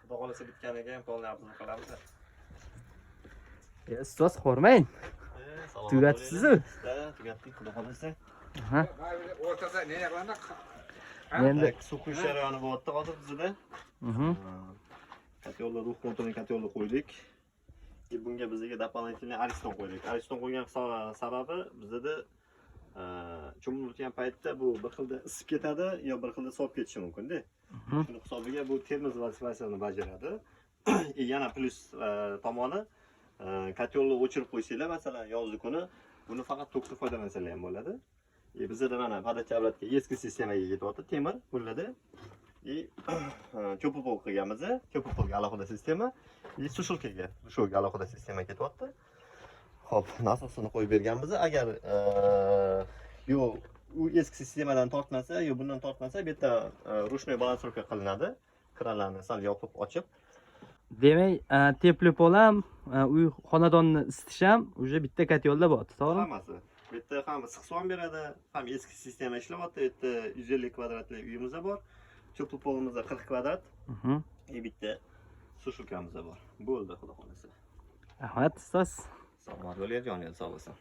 Xudo xohlasa, bitganiga ham полный обзор qilamiz. Ustoz, hormang. Salomat. Tugatibsiz-u. Bo'linglar. Tugatdik, xudo xohlasa. Aha. O'rtada ne qilanda? Endi Так, suv quyish jarayoni bo'lyapti hozir bizda. Котёл ni, двухконтурный котёл ni qo'ydik. И bunga bizga дополнительный Ariston qo'ydik. Ariston qo'ygan sababi bizada cho'milayotgan paytda bu bir xilda isib ketadi yo bir xilda sovib ketishi mumkin-da. Shuni hisobiga bu termoz vazifasini bajaradi. И yana plyus tomoni, котёл ni o'chirib qo'ysanglar, masalan, yozgi kuni buni faqat tokda foydalansanglar ham bo'ladi. И bizada mana подача обратка eski sistemaga ketyapti, temir bularda. И теплый пол qilganmiz, теплый пол ga alohida sistema, и сушилка ga, dushovga alohida sistema ketyapti. Xo'p, nasosini qo'yib berganmiz. Agar yo u eski sistemadan tortmasa, yo bundan tortmasa, bu yerda ручной балансировка qilinadi. Kranlarni sal yopib ochib. Demak, теплый пол ham, uy xonadonni isitish ham уже bitta котёл da bo'lyapti, to'g'rimi? Hammasi. Bu yerda ham issiq suv ham beradi, ham eski sistema ishlayapti. Bu yerda 150 kvadratli uyimiz bor. Теплый пол imizda 40 kvadrat. И bitta сушилка miz bor. Bo'ldi, xudo xohlasa. Rahmat, ustoz. Salomat bo'ling, joningiz sog' bo'lsin.